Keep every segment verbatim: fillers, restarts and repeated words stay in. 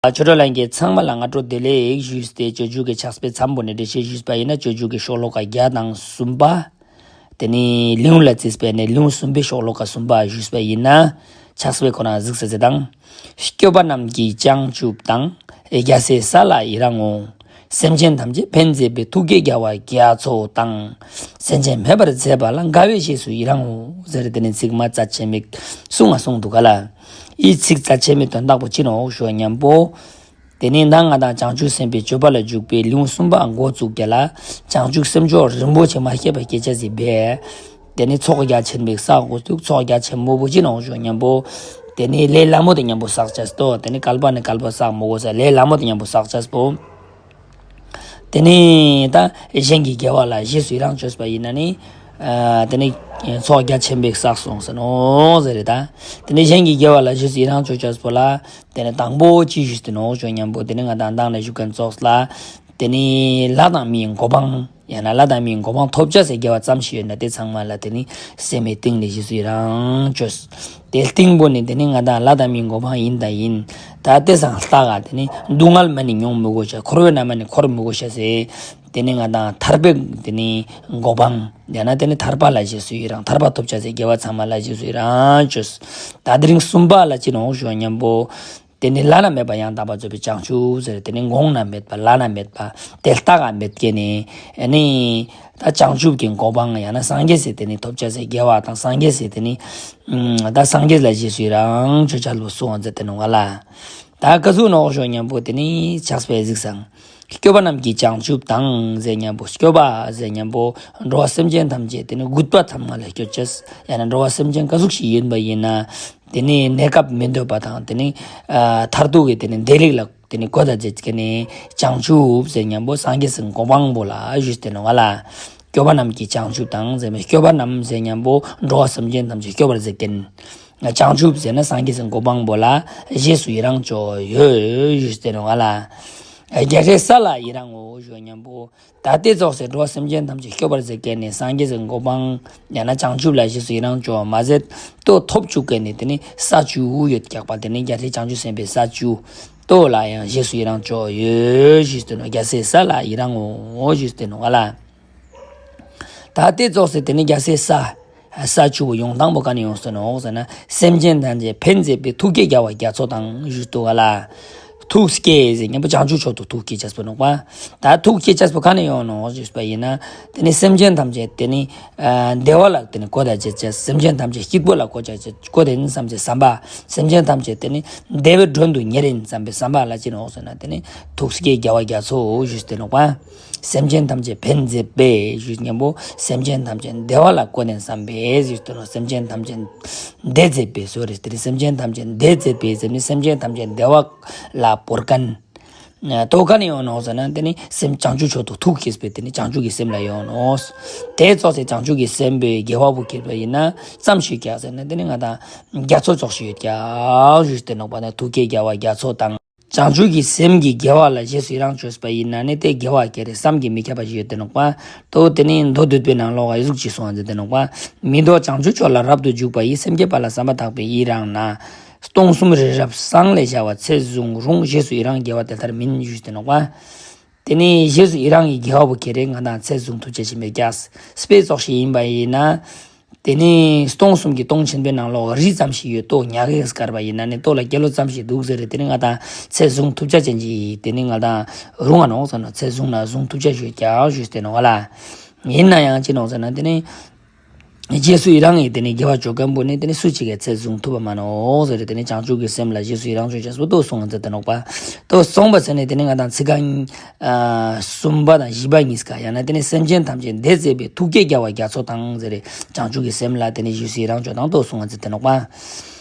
ཆོས་གྲོགས་ལྷན་རྒྱས་ཚང་མ་ལ་སྔ་དྲོ་བདེ་ལེགས་ཞུས་ཏེ། སྤྱོད་འཇུག་གི་ཕྱག་དཔེ་མཚམས་པོ་ནས་འགྲེལ་བཤད་ཞུས་པ་ཡིན་ན། སྤྱོད་འཇུག་གི་ཤོ་ལོ་ཀ་བརྒྱ་དང་གསུམ་པ། དེ་ནས་ལེའུ་ལ་བརྩིས་པའི་ནས་ལེའུ་གསུམ་པའི་ཤོ་ལོ་ཀ་གསུམ་པ་ཞུས་པ་ཡིན་ན། ཕྱག་དཔེ་ཁོ་ན་གཟིགས་ས་ཟེར་དང་། སྐྱོབ་པ་རྣམས་ཀྱི་བྱང་ཆུབ་དང་། རྒྱལ་སྲས་ས་ལ་ཡི་རང་ངོ་། སེམས་ཅན་ཐམས་ཅད་ཕན་མཛད་པའི། ཐུགས་བསྐྱེད་རྒྱལ་བ་རྒྱ་མཚོ་དང་། སེམས་ཅན་མེད་པར་མཛད་པ་ལ། དགའ་བས་རྗེས་སུ་ཡི་རང་ངོ་། ཟེར་དེ་ནས་ཚིག་མ་རྩ་ཆེན་མིག་གསུང་ང་གསུང་འདུག་ག་ལ། ཡི་ཚིག་རྩ་ཆེན་མིག་དོན་དག་པོ་ཅི་ནོག་ཞུ་སྙམ་པོ། དེ་ནས་ད་ང་དང་བྱང་ཆུབ་སེམས་དཔའི་སྤྱོད་པ་ལ་འཇུག་པའི་ལེའུ་གསུམ་པ་འགོ་བཙུགས་རྒྱ་ལ། བྱང་ཆུབ་སེམས་མཆོག་རིན་པོ་ཆེ་མ་སྐྱེས་པ་སྐྱེ་ཅེས་སི་བས། དེ་ནས་ཚོགས་རྒྱ་ཆེན་པོའི་བསགས་དགོས་འདུག་ཚོགས་རྒྱ་ཆེན་པོ་པོ་ཅི་ནོག་ཞུ་སྙམ་པོ། དེ་ནས་ལས་སླ་མོ་དེ་མཉམ་པོ་བསགས་ཅེས་སོ། དེ་ནས་བསྐལ་པ་ནས་བསྐལ་པ་བསགས་མི་དགོས་ས། ལས་སླ་མོ་དེ་མཉམ་པོ་བསགས་ཅེས་པོ། དེ་ནས་ད་གཞན་གྱི་དགེ་བ་ལ་རྗེས་སུ་ཡི་རང་བཅོས་པ་ཡིན་ན་ནི། ཨ་དེ་ནས་ཚོགས་རྒྱ་ཆེན་པོའི་བསགས་སོང་ཟེར་ནོ་ཟེར་རེད་ད། དེ་ནས་གཞན་གྱི་དགེ་བ་ལ་རྗེས་སུ་ཡི་རང་བཅོས་ཅེས་པོ་ལ། དེ་ནས་དང་པོ་ཅི་ཞུས་ཏེ་ནོག་ཞུ་སྙམ་པོ། དེ་ནས་ང་དང་མདང་ནས་ཞུ་མཁན་ཚོགས་ལ། དེ་ནས་ལྷ་དང་མིའི་གོ་འཕང་། ཡང་ན་ལྷ་དང་མིའི་གོ་འཕང་ཐོབ་ཅེས་སི་དགེ་བ་ཙམ་ཞིག་ཡོད་ན། དེ་ཚང་མ་ལ་དེ་ནི་སེམས་མི་གཏིང་ནས་རྗེས་སུ་ཡི་རང་བཅོས། དེ་གཏིང་པོ་ནི་དེ་ནི་ང་དང་ལྷ་དང་མིའི་གོ་འཕང་ཡིན་དང་ཡིན། ད་དེ་སང་ལྟ་ག་དེ་ནི་སྡུག་བསྔལ་མ་ནི་མྱོང་མི་དགོས་ཤ། འཁོར་བའི་ནང་མ་ནི་འཁོར་མི་དགོས་ཤ་ཟེར། དེ་ནི་ང་དང་ཐར་པའི་དེ་ནི་གོ་འཕང་། ཡང་ན་དེ་ནི་ཐར་པ་ལ་རྗེས་སུ་ཡི་རང་། ཐར་པ་ཐོབ་ཅེས་སི་དགེ་བ་ཚང་མ་ལ་རྗེས་སུ་ཡི་རང་བཅོས། ད་དེ་རིང་གསུམ་པ་ལ་ཅི་ནོག་ཞུ་སྙམ་པོ། དེ་ནི་བླ་ན་མེད་པ་ཡང་དག་པར་རྫོགས་པའི་བྱང་ཆུབ་ཟེར། དེ་ནི་གོང་ན་མེད་པ་བླ་ན་མེད་པ་དེ་ལྟ་ག་མེད་མཁན་ནི། ཨ་ནི་ད་བྱང་ཆུབ་ཀྱི་གོ་འཕང་། ཡང་ན་སངས་རྒྱས་སི་དེ་ནི་ཐོབ་ཅེས་སི་དགེ་བ་དང་། སངས་རྒྱས་སི་དེ་ནི་ད་སངས་རྒྱས་ལ་རྗེས་སུ་ཡི་རང་བཅོས་ཅེས་ལུགས་སུ་འོང་ཟེར་ཏེ་ནོག་ག་ལ། ད་ག་ཟུག་ནོག་ཞུ་སྙམ་པོ། དེ་ནི་ཕྱག་དཔེ་གཟིགས་སང་། སྐྱོབ་པ་རྣམས་ཀྱི་བྱང་ཆུབ་དང་ཟེར་སྙམ་པོ། སྐྱོབ་པ་ཟེར་སྙམ་པོ། འགྲོ་བ་སེམས་ཅན་ཐམས་ཅད་དེ་ནི་རྒུད་པ་ཐ་མ་ལ་སྐྱོབ་ཅེས། ཡང་ན་འགྲོ་བ་སེམས་ཅན་ག་ཟུག་ཞིག་ཡིན་པ་ཡིན་ན། དེ་ནི་གནས་སྐབས་མི་འདོད་པ་དང་། དེ་ནི་ཨ་མཐར་ཐུག་གི་དེ་ནི་བདེ་ལེགས་ལ་དེ་ནི་གོ་ད་བྱེད་ཀྱི་ནི་བྱང་ཆུབ་ཟེར་སྙམ་པོ། སངས་རྒྱས་སི་གོ་འཕང་པོ་ལ་ཞུས་ཏེ་ནོག་ག་ལ། སྐྱོབ་པ་རྣམས་ཀྱི་བྱང་ཆུབ་དང་ཟེར་མི། སྐྱོབ་པ་རྣམས་ཟེར་སྙམ་པོ་འགྲོ་བ་སེམས་ཅན་ཐམས་ཅད་སྐྱོབ་པར་མཛད་མཁན། བྱང་ཆུབ་ཟེར་ན་སངས་རྒྱས་སི་གོ་འཕང་པོ་ལ་རྗེས་སུ་ཡི་རང་བཅོ་ཡོད་ཞུས་ཏེ་ནོག་ག་ལ། རྒྱལ་སྲས་ས་ལ་ཡི་རང་ངོ་ཞུ་སྙམ་པོ། ད་དེ་ཙོགས་སེ་འགྲོ་བ་སེམས་ཅན་ཐམས་ཅད་སྐྱོབ་པར་མཛད་མཁན་ནི་སངས་རྒྱས་སི་གོ་འཕང་། ཡང་ན་བྱང་ཆུབ་ལ་རྗེས་སུ་ཡི་རང་བཅོ་མ་ཟད་དོ་ཐོབ་བཅུག་མཁན་ནི་དེ་ནི་ས་བཅུ་ཡོད་ཀྱག་པ། དེ་ནི་རྒྱལ་སྲས་བྱང་ཆུབ་སེམས་དཔའི་ས་བཅུ་དོ་ལ་ཡང་རྗེས་སུ་ཡི་རང་བཅོ་ཡོད་ཞུས་ཏེ་ནོག་རྒྱལ་སྲས་ས་ལ་ཡི་རང་ངོ་ཞུས་ཏེ་ནོག་ག་ལ། ད་དེ་ཙོགས་སེ་དེ་ནི་རྒྱལ་སྲས་ས། ས་བཅུ་པོ་ཡོང་སྟངས་པོ་ག་ནས་ཡོང་སོང་ནོག་ཟེར་ན། སེམས་ཅན་ཐམས་ཅད་ཕན་མཛད་པའི། ཐུགས་བསྐྱེད་རྒྱལ་བ་རྒྱ་མཚོ་དང་ཞུས་འདུག་ག་ལ། ཐུགས་བསྐྱེད་ཟེར་སྙམ་པོ་བྱང་ཆུབ་མཆོག་ཏུ་ཐུགས་བསྐྱེད་ཅེས་པོ་ནོག་པ། ད་ཐུགས་བསྐྱེད་ཅེས་པོ་ག་ནས་ཡོང་ནོག་ཞུས་པ་ཡིན་ན། དེ་ནི་སེམས་ཅན་ཐམས་ཅད་དེ་ནི་ཨ་བདེ་བ་ལ་དེ་ནི་གོ་ད་བྱེད་ཅེས། སེམས་ཅན་ཐམས་ཅད་སྐྱིད་པོ་ལ་གོ་ད་བྱེད་གོ་དེ་ནི་བསམ་ཅེས་བསམ་པ། སེམས་ཅན་ཐམས་ཅད་དེ་ནི་བདེ་བའི་མགྲོན་དུ་གཉེར་ཡིན་བསམ་པའི་བསམ་པ་ལ་ཅི་ནོག་ཟེར་ན། དེ་ནི་ཐུགས་བསྐྱེད་རྒྱལ་བ་རྒྱ་མཚོ་ཞུས་ཏེ་ནོག་པ། སེམས་ཅན་ཐམས་ཅད་ཕན་མཛད་པའི་ཞུས་སྙམ་པོ། སེམས་ཅན་ཐམས་ཅད་བདེ་བ་ལ་བཀོད་ནས་བསམ་པའི་ཞུས་ཏེ་ནོག་སེམས་ཅན་ཐམས་ཅད་བདེ་མཛད་པའི་སོ་རེ། དེ་ནི་སེམས་ཅན་ཐམས་ཅད་བདེ་མཛད་པའི་ཟེར་ནི་སེམས་ཅན་ཐམས་ཅད་བདེ་བ་ལ་བོར་མཁན། དོ་ག་ནས་ཡོང་ནོག་ཟེར་ན། དེ་ནི་སེམས་བྱང་ཆུབ་མཆོག་ཏུ་ཐུགས་བསྐྱེད་པའི་དེ་ནི་བྱང་ཆུབ་ཀྱི་སེམས་ལ་ཡོང་ནོག་དེ་ཙོགས་སེ་བྱང་ཆུབ་ཀྱི་སེམས་པའི་དགེ་བ་བོ་བསྐྱེད་པ་ཡིན་ན་ཙམ་ཞིག་ཀྱག་ཟེར་ན། དེ་ནི་ང་དང་རྒྱ་མཚོ་ཙོགས་ཤིག་ཡོད་ཀྱག་ཞུས་ཏེ་ནོག་པ། ན་ཐུགས་བསྐྱེད་རྒྱལ་བ་རྒྱ་མཚོ་དང་། བྱང་ཆུབ་ཀྱི་སེམས་ཀྱི་དགེ་བ་ལ་རྗེས་སུ་ཡི་རང་བཅོས་པ་ཡིན་ན་ནི། དེ་དགེ་བ་ཀྱེ་རེ་བསམ་གྱིས་མི་ཁྱབ་པ་ཞིག་ཡོད་དེ་ནོག་པ། དོ་དེ་ནི་མདོ་སྡུད་པའི་ནང་ལོགས་ཡི་ཟུག་ཅིག་གསུངས་ཟེར་དེ་ནོག་པ། མི་ལྡོག་བྱང་ཆུབ་མཆོག་ལ་རབ་ཏུ་འཇུག་པ་ཡི། སེམས་བསྐྱེད་པ་ལ་བསམ་པ་དག་པས་ཡི་རང་ན། སྟོང་གསུམ་རི་རབ་ཟངས་ལས་བྱ་བ་ཚེ་བཟུང་རུང་། རྗེས་སུ་ཡི་རང་དགེ་བ་དེ་ལྟར་མིན་ཞུས་ཏེ་ནོག་པ། དེ་ནི་རྗེས་སུ་ཡི་རང་གི་དགེ་བ་བོ་ཀྱེ་རེ་ང་དང་ཚེ་བཟུང་ཐུབ་ཅེས་ཤིག་མེད་ཀྱག་དཔེ་ཙོགས་ཤིག་ཡིན་པ་ཡིན་ན། དེ་ནི་སྟོང་གསུམ་གྱི་སྟོང་ཆེན་པོའི་ནང་ལོགས་རི་ཙམ་ཞིག་ཡོད་དོ། ཉག་གེ་དཀར་པ་ཡིན་ན་ནི་ལྟོ་ལ་སྐྱེ་ལོ་ཙམ་ཞིག་འདུག་ཟེར་རེ། དེ་ནི་ང་དང་ཚེ་བཟུང་ཐུབ་ཅེས་ཅན་གྱི་དེ་ནི་ང་དང་རུང་ང་ནོག་ཟེར་ན། ཚེ་བཟུང་ན་བཟུང་ཐུབ་ཅེས་ཞིག་ཀྱག་ཞུས་ཏེ་ནོག་པ་ལ། ཡིན་ན་ཡང་ཅི་ནོག་ཟེར་ན། དེ་ནི་རྗེས་སུ་ཡི་རང་གི་དེ་ནི་དགེ་བ་བཅོ་མཁན་པོ་ནི་དེ་ནི་སུ་གཅིག་གིས་ཚེ་བཟུང་ཐུབ་པ་མ་ནོག་ཟེར་རེ། དེ་ནི་བྱང་ཆུབ་ཀྱི་སེམས་ལ་རྗེས་སུ་ཡི་རང་བཅོ་ཅེས་པོ་དོ་གསུངས་ཟེར་དེ་ནོག་པ། དོ་གསུངས་པ་ཟེར་ནས་དེ་ནི་ང་དང་ཚིག་རྐང་ཨ་གསུམ་པ་དང་བཞི་པ་གཉིས་ཀ། ཡང་ན་དེ་ནི་སེམས་ཅན་ཐམས་ཅད་བདེ་མཛད་པའི། ཐུགས་བསྐྱེད་རྒྱལ་བ་རྒྱ་མཚོ་དང་ཟེར་རེ། བྱང་ཆུབ་ཀྱི་སེམས་ལ་དེ་ནི་རྗེས་སུ་ཡི་རང་བཅོ་དང་དོ་གསུངས་ཟེར་དེ་ནོག་པ།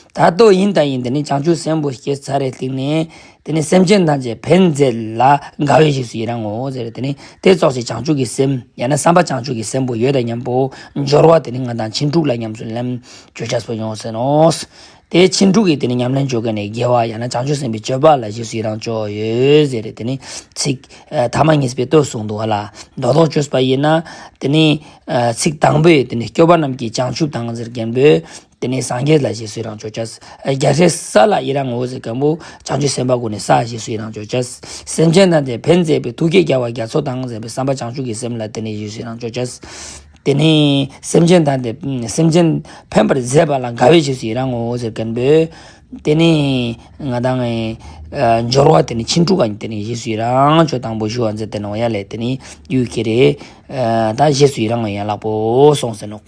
ད་དོ་ཡིན་ད་ཡིན། དེ་ནི་བྱང་ཆུབ་སེམས་པོ་སྐྱེས་ཚར་རེ་སྟེང་ནས། དེ་ནི་སེམས་ཅན་ཐམས་ཅད་ཕན་མཛད་ལ། དགའ་བས་རྗེས་སུ་ཡི་རང་ངོ་ཟེར་རེ། དེ་ནི་དེ་ཙོགས་ཤིག་བྱང་ཆུབ་ཀྱི་སེམས། ཡང་ན་བསམ་པ་བྱང་ཆུབ་ཀྱི་སེམས་པོ་ཡོད་དང་མཉམ་པོ་སྦྱོར་བ་དེ་ནི་ང་དང་ཕྱིན་དྲུག་ལ་ཉམས་སུ་ལེན་བཅོ་ཅེས་པོ་ཡོང་ཟེར་ནོག་དེ་ཕྱིན་དྲུག་གི་དེ་ནི་ཉམས་ལེན་བཅོ་མཁན་ནི་དགེ་བ། ཡང་ན་བྱང་ཆུབ་སེམས་དཔའི་སྤྱོད་པ་ལ་རྗེས་སུ་ཡི་རང་བཅོ་ཡོད་ཟེར་རེ། དེ་ནི་ཚིག་ཨ་ཐ་མ་གཉིས་པའི་དོ་གསུངས་འདུག་ག་ལ། མདོར་ཐོག་བཅོས་པ་ཡིན་ན། དེ་ནི་ཨ་ཚིག་དང་པོའི་དེ་ནི་སྐྱོབ་པ་རྣམས་ཀྱི་བྱང་ཆུབ་དང་ཟེར་མཁན་པོའི་ དེ་ནས་སངས་རྒྱས་ལ་རྗེས་སུ་ཡི་རང་བྱོས་བྱས། རྒྱལ་སྲས་ས་ལ་ཡི་རང་ངོ་ཟེར་མཁན་པོ་བྱང་ཆུབ་སེམས་དཔའ་ཀུན་ནས་ས་རྗེས་སུ་ཡི་རང་བྱོས་བྱས། སེམས་ཅན་དང་དེ་ཕན་མཛད་པའི་ཐུགས་བསྐྱེད་རྒྱལ་བ་རྒྱ་མཚོ་དང་ཟེར་བའི་བསམ་པ་བྱང་ཆུབ་ཀྱི་སེམས་ལ་དེ་ནས་རྗེས་སུ་ཡི་རང་བྱོས་བྱས། དེ་ནས་སེམས་ཅན་དང་དེ་སེམས་ཅན་ཕན་པར་མཛད་པ་ལ་དགའ་བས་རྗེས་སུ་ཡི་རང་ངོ་ཟེར་མཁན་པོས། དེ་ནས་ང་དང་ཨེ་འབྱོར་བ་དེ་ནས་ཕྱིན་དྲུག་ག་དེ་ནས་རྗེས་སུ་ཡི་རང་བྱོས་དང་པོ་ཞུ་བ་མཛད་དེ་ནོ་ཡ་ལས་དེ་ནས་ཡུལ་ཁྱེར་རེ་ད་རྗེས་སུ་ཡི་རང་ཡན་ལག་པོ་སོང་ཟེར་ནོ།